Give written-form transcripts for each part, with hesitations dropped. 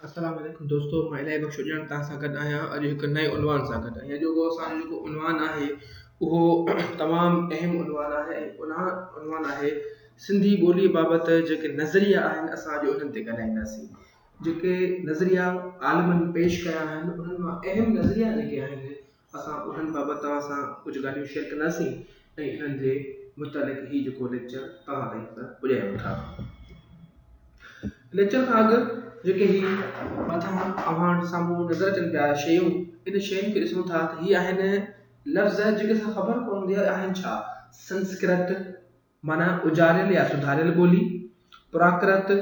السلام عليڪم دوستو مان الاهي بخش اڄڻ توهان سان گڏ آهيان اڄ هڪ نئين عنوان سان گڏ ۽ اڄوڪو اسان جو جيڪو عنوان آهي اهو تمام اهم عنوان آهي ۽ ان عنوان آهي سنڌي ٻولي بابت جيڪي نظريا آهن اسان اڄ انهن تي ڳالهائينداسين جيڪي نظريا عالمن پيش ڪيا آهن انهن مان اهم نظريا جيڪي آهن اسان انهن بابت توهان سان ڪجهه ڳالهيون شيئر ڪنداسين ۽ انهن جي متعلق هي جيڪو ليڪچر توهان تائين اسان پڄايون ٿا. ليڪچر کان اڳ جيڪي هي مٿان اوهان سامهون نظر اچن پيا شيون ان شين کي ڏسون ٿا ته هي آهن لفظ جيڪي اسان خبر ڪونه هوندي آهي آهن ڇا؟ سنسڪرت معنيٰ اجاريل يا سڌاريل ٻولي، پراڪرت،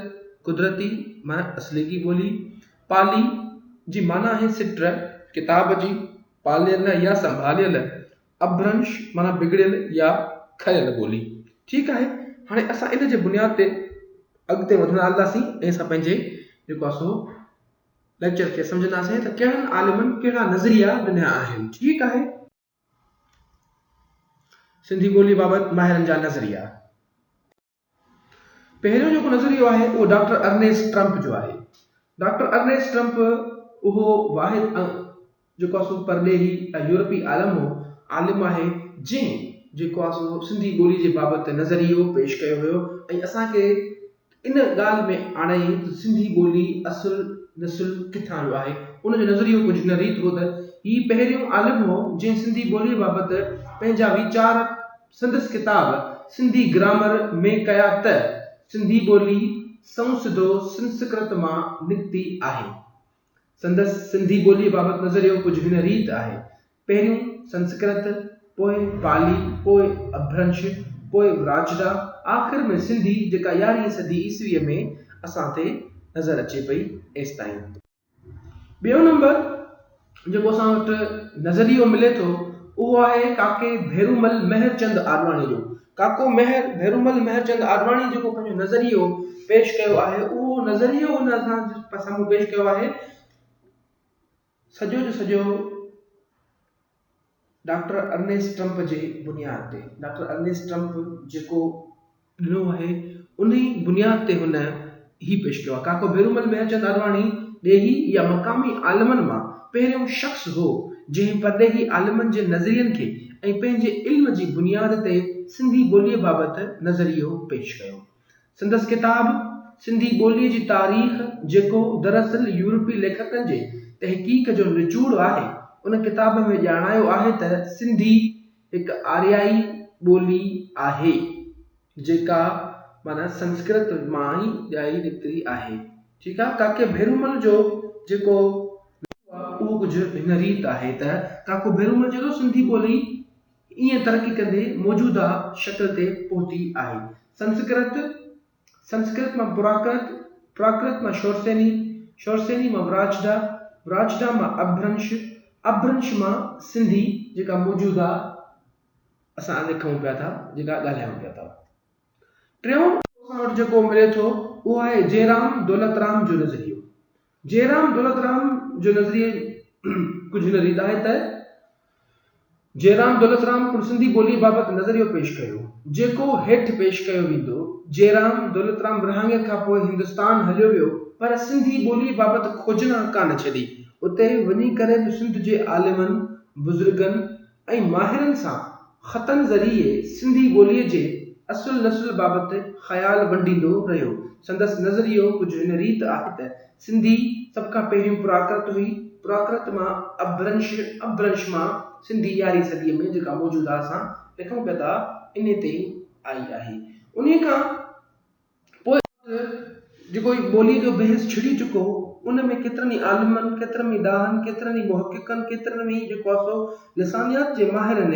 قدرتي معنيٰ اصليڪي ٻولي، پالي جي معنيٰ آهي سٽ، ڪتاب جي، پاليل يا سنڀاليل، اپڀرنش معنيٰ بگڙيل يا کريل ٻولي. ٺيڪ آهي هاڻي اسان ان جي بنياد تي اڳتي وڌندا هلنداسين ۽ اسان پنهنجي جيڪو آهي سو ليڪچر کي سمجهنداسين ته ڪهڙن عالمن ڪهڙا نظريا ڏنا آهن. ٺيڪ آهي. سنڌي ٻوليء بابت ماهرن جا نظريا. پهريون جيڪو نظريو آهي اهو ڊاڪٽر ارنيسٽ ٽرمپ جو آهي. ڊاڪٽر ارنيسٽ ٽرمپ اهو واحد جيڪو آهي سو پرڏيهي يا يورپي عالم هو، عالم آهي جنهن جيڪو آهي سو سنڌي ٻوليء جي بابت نظريو پيش ڪيو هيو ۽ اسان کي ان ڳالهه ۾ آڻيائين ته سنڌي ٻولي اصل نسل ڪٿان جو آهي؟ ان جو نظريو ڪجهه هن ريت هو ته، هي پهريون عالم هو جنهن سنڌي ٻوليء بابت پنهنجا ويچار سندس ڪتاب سنڌي گرامر ۾ ڪيا ته، سنڌي ٻولي سنئون سڌو سنسڪرت مان نڪتي آهي. سندس سنڌي ٻوليء بابت نظريو ڪجهه هن ريت آهي، پهريون سنسڪرت، پوء پالي، پوء اپڀرنش، پوء وراچڊا، آخر ۾ سنڌي جيڪا يارهين صدي عيسويء ۾ اسان تي نظر اچي پئي ايستائين. ٻيو نمبر جيڪو اسان وٽ نظريو ملي ٿو اهو آهي ڪاڪي ڀيرومل مهر چند آڏواڻي جو. ڪاڪو مهر ڀيرومل مهر چند آڏواڻي جيڪو پنهنجو نظريو پيش ڪيو آهي اهو نظريو هن اسان جي سامهون پيش ڪيو آهي سڄو جو سڄو ڊاڪٽر ارنيسٽ ٽرمپ جي بنياد تي ڊاڪٽر ارنيسٽ ٽرمپ جيڪو ڏنو آهي انهي بنياد تي هن هي پيش ڪيو آهي. ڪاڪو ڀيرومل مهرچند آڏواڻي ڏيهي يا مقامي عالمن مان پهريون شخص هو جنهن پرڏيهي عالمن جي نظرين کي ۽ پنهنجي علم جي بنياد تي سنڌي ٻوليء بابت نظريو پيش ڪيو. سندس ڪتاب سنڌي ٻوليء جي تاريخ جيڪو دراصل يورپي ليکڪن جي تحقيق جو نچوڙ آهي، ان ڪتاب ۾ ڄاڻايو آهي ته سنڌي هڪ آريائي ٻولي آهي، جيڪا معنيٰ سنسڪرت مان ئي ڄائي نڪتي آهي. ٺيڪ آهي، ڪاڪي ڀيرومل جو جيڪو نظريو آهي اهو ڪجهه هن ريت آهي ته ڪاڪو ڀيرومل چئي ٿو سنڌي ٻولي ائين ترقي ڪندي موجوده شڪل تي پهتي آهي. سنسڪرت، سنسڪرت مان پراڪرت، پراڪرت مان شورسيني، شورسيني مان وراچڊا، وراچڊا مان اپڀرنش، اپڀرنش مان سنڌي جيڪا موجوده اسان لکون پيا ٿا، جيڪا ڳالهايون پيا ٿا. ٽيون اسان وٽ جيڪو ملي ٿو اهو آهي جيرام دولترام جو نظريو. جيرام دولترام جو نظريي ڪجهه هن ريت آهي ته، جيرام دولترام پڻ سنڌي ٻوليء بابت نظريو پيش ڪيو، جيڪو هيٺ پيش ڪيو ويندو، جيرام دولترام ورهاڱي کان پوء هندستان هليو ويو، پر سنڌي ٻوليء بابت کوجنا ڪانه ڇڏي. اتي وڃي ڪري به سنڌ جي عالمن، بزرگن ۽ ماهرن سان خطن ذريعي سنڌي ٻوليء جي اصل نسل بابت خيال ونڊيندو رهيو. سندس نظريو ڪجهه هن ريت آهي ته، سنڌي سڀ کان پهريون پراڪرت هئي، پراڪرت مان اپڀرنش، اپڀرنش مان سنڌي يارهين صديء ۾ جيڪا موجوده اسان لکون پيا ٿا، انهي تي آئي آهي. انهي کان پوء جيڪو هي ٻوليء جو بحث ڇڙي چڪو هو، ان ۾ ڪيترن ئي عالمن، ڪيترن ئي ڏاهن، ڪيترن ئي محققن، ڪيترن ئي جيڪو آهي سو لسانيات جي ماهرن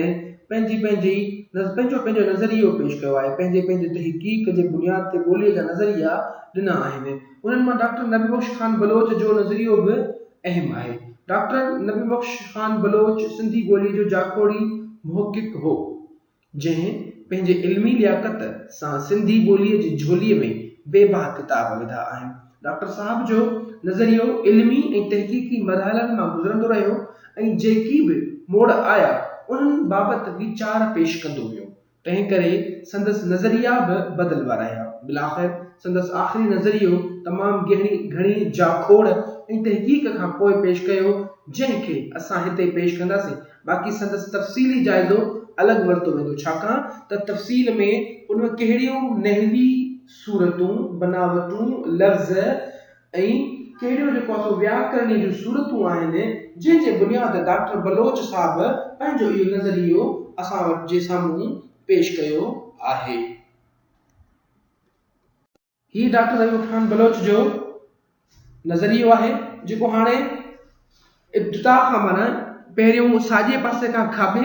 پنهنجي پنهنجي پنهنجو پنهنجو نظريو پيش ڪيو آهي، پنهنجي پنهنجي تحقيق جي بنياد تي ٻوليء جا نظريا ڏنا آهن. انهن مان ڊاڪٽر نبي بخش خان بلوچ جو نظريو به اهم آهي. ڊاڪٽر نبي بخش خان بلوچ سنڌي ٻوليء جو جاکوڙي محقق هو. جنهن پنهنجي علمي لياقت سان سنڌي ٻوليء جي جهوليء ۾ بي بها ڪتاب وڌا آهن. ڊاڪٽر صاحب جو نظريو علمي ۽ تحقيقي مرحلن مان گذرندو رهيو ۽ جيڪي به موڙ آيا، انهن بابت ويچار پيش ڪندو ويو. تنهن ڪري سندس نظريا به بدلبا رهيا. بالاخر سندس آخري نظريو تمام گهڻي گهڻي جاکوڙ ۽ تحقيق کان پوء پيش ڪيو، جنهن کي اسان هتي پيش ڪنداسين، باقي سندس تفصيلي جائزو الڳ ورتو ويندو، ڇاڪاڻ ته تفصيل ۾ ان ۾ ڪهڙيون نحوي صورتون، بناوٽون، لفظ ۽ ڪهڙيون جيڪو آهي سو وياڪرڻي جون صورتون آهن، جنهن جي بنياد تي ڊاڪٽر بلوچ صاحب پنهنجو اهو نظريو اسان وٽ جي سامهون پيش ڪيو آهي. هي ڊاڪٽر رحيم خان بلوچ جو نظريو آهي، جيڪو هاڻي ابتدا کان معنيٰ پهريون ساڄي پاسي کان کاٻي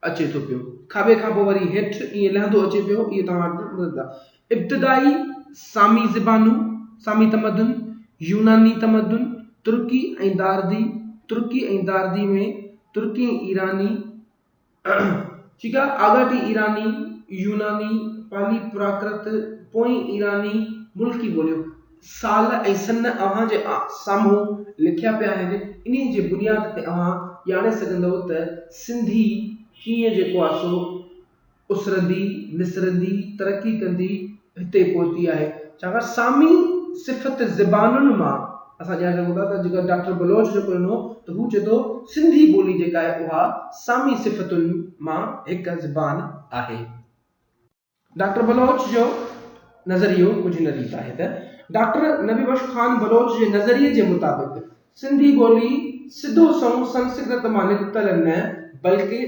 اچي ٿو پيو، کاٻي کان پوء وري هيٺ ائين لهندو اچي پيو، اهو توهان وٽ ملندا. ابتدائي سامي زبانون، سامي تمدن، يوناني تمدن، ترڪي ۽ داردي، ترڪي ۽ داردي ۾ ترڪي ۽ ايراني، ٺيڪ آ، آڳاٽي ايراني، يوناني، پالي پراڪرت، پوئين ايراني ملڪي ٻوليون. سال ۽ سن اوهان جي سامهون لکيا پيا آهن، انهي جي بنياد تي اوهان ڄاڻي سگهندؤ ته سنڌي ڪيئن جيڪو آ سو اسرندي، نسرندي، ترقي ڪندي هتي پهتي آهي. ڇاڪاڻ سامي صفت زبانن مان اسان ڄاڻي سگهون ٿا ته جيڪا ڊاڪٽر بلوچ جيڪو ڏنو ته هو چئي ٿو سنڌي ٻولي جيڪا آهي اها سامي صفتن مان هڪ زبان آهي. ڊاڪٽر بلوچ جو نظريو ڪجهه هن ريت آهي ته، ڊاڪٽر نبي بخش خان بلوچ جي نظريي جي مطابق سنڌي ٻولي سڌو سنئون سنسڪرت مان نڪتل نه بلڪه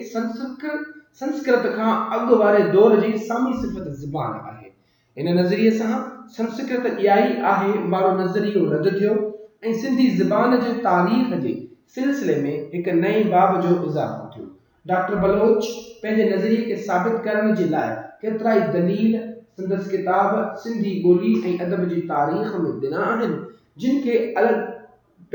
سنسڪرت کان اڳ واري دور جي سامي صفت زبان آهي. هن نظريي سان سنسڪرت ڄائي آهي وارو نظريو رد ٿيو ۽ سنڌي زبان جي تاريخ جي سلسلي ۾ هڪ نئين باب جو اضافو ٿيو. ڊاڪٽر بلوچ پنهنجي نظريي کي ثابت ڪرڻ جي لاء ڪيترائي دليل سندس ڪتاب سنڌي ٻولي ۽ ادب جي تاريخ ۾ ڏنا آهن، جن کي الڳ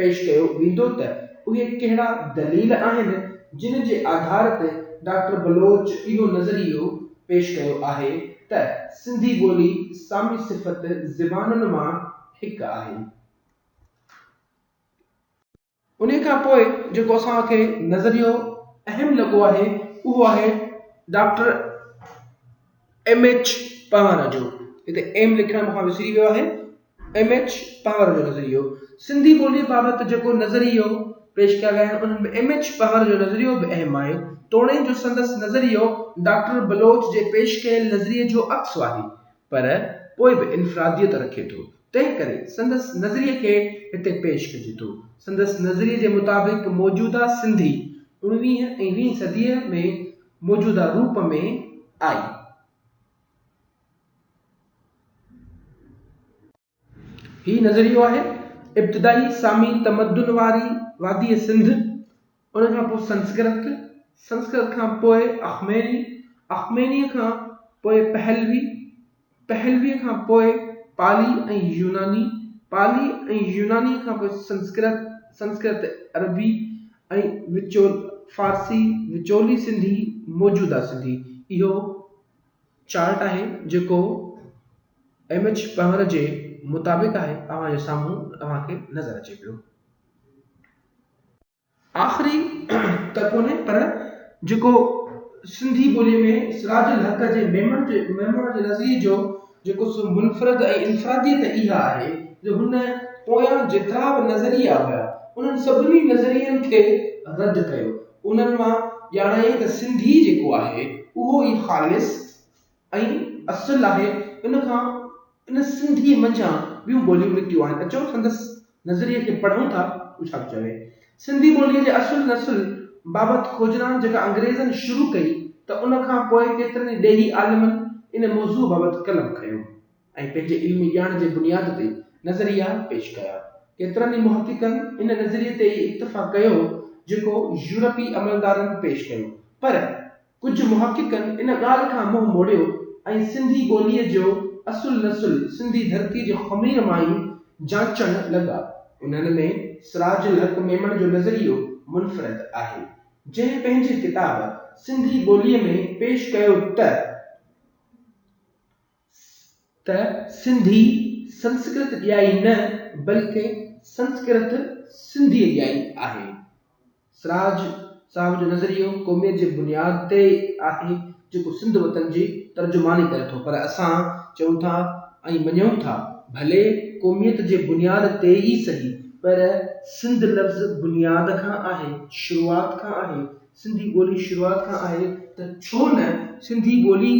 پيش ڪيو ويندو ته اهي ڪهڙا دليل آهن، جن جي آڌار تي ڊاڪٽر بلوچ اهو نظريو پيش ڪيو آهي ته سنڌي ٻولي سامي صفت زبانن مان هڪ آهي. انهيء کان پوء جيڪو اسان کي نظريو اهم لڳو آهي اهو آهي ڊاڪٽر ايم ايڇ پنهور جو. هتي ايم لکڻ مون کان وسري ويو آهي. ايم ايڇ پنهور جو نظريو. سنڌي ٻوليء بابت جيڪو نظريو پيش ڪيا ويا آهن انهن ۾ ايم ايڇ پنهور جو نظريو به اهم آهي. توڻي جو سندس نظريو ڊاڪٽر بلوچ جي پيش ڪيل نظريي جو عڪس آهي پر پوء به انفراديت رکي ٿو. تنهن ڪري سندس نظريي کي هتي پيش ڪجي ٿو. سندس نظريي جي مطابق موجوده سنڌي اڻويهين ۽ ويهين صديء ۾ موجوده روپ ۾ آئي. هي نظريو آهي ابتدائي سامي تمدن واري واديء سنڌ، ان کان پوء سنسڪرت، سنسڪرت کان پوء اخميني، اخمينيء کان پوء پهلوي، پهلويء کان پوء پالي ۽ يوناني، پالي ۽ يونانيء کان پوء سنسڪرت، سنسڪرت عربي ۽ فارسي، وچولي سنڌي، موجوده سنڌي. اهو چارٽ آهي جيڪو ايم ايڇ پنهور جي مطابق آهي، اوهان جي سامهون اوهان کي نظر اچي پيو. آخري ته ڪونهي پر جيڪو سنڌي ٻوليء ۾ سراج الحق جي ميمڻ جي ميمڻ جي نظريي جو جيڪو سو منفرد ۽ انفراديت اها آهي جو هن پويان جيترا به نظريا هيا انهن سڀني نظرين کي رد ڪيو انهن مان ڄاڻايائين ته سنڌي جيڪو آهي اهو ئي خالص ۽ اصل آهي ان کان ان سنڌيء منجهان ٻيون ٻوليون نڪتيون آهن. اچو سندس نظريي کي پڙهون ٿا هو ڇا ٿو چوي. سنڌي ٻوليء جي اصل نسل بابت کوجنا جيڪا انگريزن شروع ڪئي ته ان کان پوء ڪيترن ئي ڏيهي عالمن ان موضوع بابت قلم کنيو ۽ پنهنجي علمي ڄاڻ جي بنياد تي نظريا پيش ڪيا. ڪيترن ئي محققن ان نظريي تي ئي اڪتفا ڪيو جيڪو يورپي عملدارن پيش ڪيو پر ڪجهه محققن ان ڳالهه کان منهن موڙيو ۽ سنڌي ٻوليء جو اصل نسل سنڌي ڌرتيء جي خمير مان ئي جانچڻ لڳا. انهن ۾ سراج الحق ميمڻ جو نظريو منفرد آهي، جنهن پنهنجي ڪتاب سنڌي ٻوليء ۾ پيش ڪيو ته. ته سنڌي سنسڪرت ڄائي نه بلڪه سنسڪرت سنڌيء ڄائي آهي. سراج صاحب جو نظريو قوميت جي بنياد تي آهي جيڪو سنڌ وطن جي ترجماني ڪري ٿو پر اسان چئون ٿا ۽ مڃون ٿا، ڀلي قوميت جي بنياد تي ئي سهي، پر سنڌ لفظ بنياد کان آهي، شروعات کان آهي، سنڌي ٻولي شروعات کان آهي ته ڇو نه سنڌي ٻولي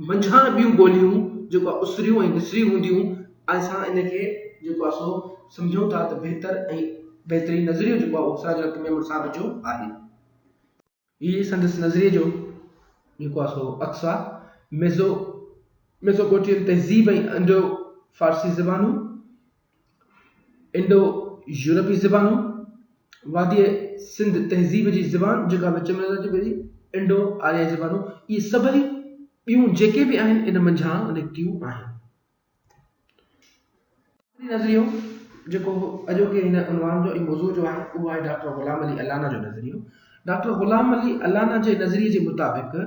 منجهان ٻيون ٻوليون جيڪو آهي اسريون ۽ نسريون هونديون، اسان ان کي جيڪو آهي سو سمجهون ٿا ته بهتر ۽ بهترين نظريو جيڪو آهي اهو سراج الحق ميمڻ صاحب جو آهي. هي سندس نظريي جو جيڪو آهي سو عڪس آهي. ميزو ميسوپوٽيم تهذيب ۽ انڊو فارسي زبانون، انڊو يورپي زبانون، واديء سنڌ تهذيب جي زبان جيڪا وچ ۾ نظر اچي پئي ٿي، انڊو آريائي زبانون، اهي سڀئي ٻيون جيڪي به آهن ان منجهان نڪتيون آهن. آخري نظريو جيڪو اڄوڪي هن عنوان جو ۽ موضوع جو آهي اهو آهي ڊاڪٽر غلام علي الانا جو نظريو. ڊاڪٽر غلام علي الانا جي نظريي جي مطابق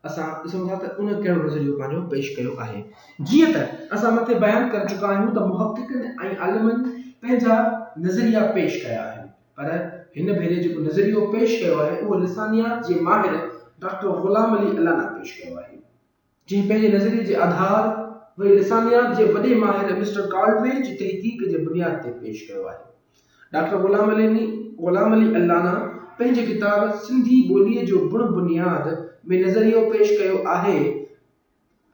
اسان ڏسون ٿا ته ان ڪهڙو نظريو پنهنجو پيش ڪيو آهي. جيئن ته اسان مٿي بيان ڪري چڪا آهيون ته محققن ۽ عالمن پنهنجا نظريا پيش ڪيا آهن پر هن ڀيري جيڪو نظريو پيش ڪيو آهي اهو لسانيات جي ماهر ڊاڪٽر غلام علي الانا پيش ڪيو آهي. جنهن پنهنجي نظريي جي آڌار وري لسانيات جي وڏي ماهر مسٽر ڪالڊويل جي تحقيق جي بنياد تي پيش ڪيو آهي. ڊاڪٽر غلام علي غلام علي الانا پنهنجي ڪتاب سنڌي ٻوليء جو بڻ بنياد ۾ نظريو پيش ڪيو آهي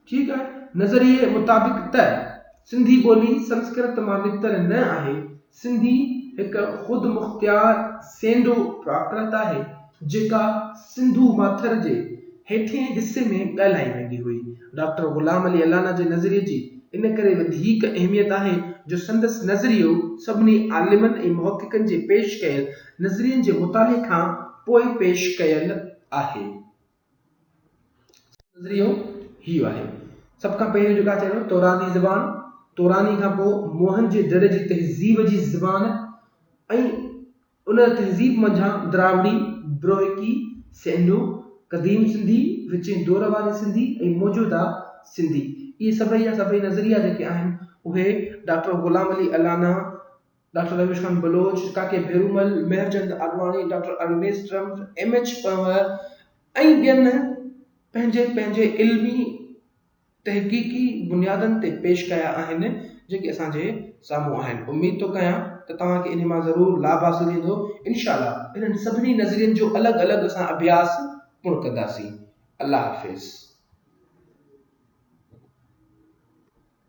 ٺيڪ آهي نظريي مطابق ته سنڌي ٻولي سنسڪرت مان نڪتل نه آهي سنڌي هڪ خودمختيار سينڊو پراڪرت آهي، جيڪا سنڌو ماٿر جي هيٺئين حصي ۾ ڳالهائي ويندي هئي. ڊاڪٽر غلام علي الانا جي نظريي جي ان ڪري وڌيڪ اهميت آهي جو سندس نظريو سڀني عالمن ۽ محققن جي پيش ڪيل نظرين جي مطالعي کان پوء پيش ڪيل آهي. نظريو هيء آهي. سڀ کان پهريون جيڪا چيو توراني زبان، توراني کان پوء موهن جي دڙي جي تهذيب جي زبان ۽ ان تهذيب منجهان دراوڙي، بروهڪي، سينڊو، قديم سنڌي، وچين دور واري سنڌي ۽ موجوده سنڌي. اهي سڀئي جا سڀئي نظريا جيڪي آهن اهي doctor Ghulam Ali Allana, doctor Ramesh Khan Baloch, Kaki Bherumal, Mehrchand Advani, doctor Ernest Trumpp, M H Panhwar ۽ ٻين پنهنجي پنهنجي علمي تحقيقي بنيادن تي پيش ڪيا آهن جيڪي اسان جي سامهون آهن. اميد ٿو ڪيان ته توهان کي انهي مان ضرور لاڀ حاصل ٿيندو. انشاء الله انهن سڀني نظرين جو الڳ الڳ اسان اڀياس پڻ ڪنداسين. الله حافظ.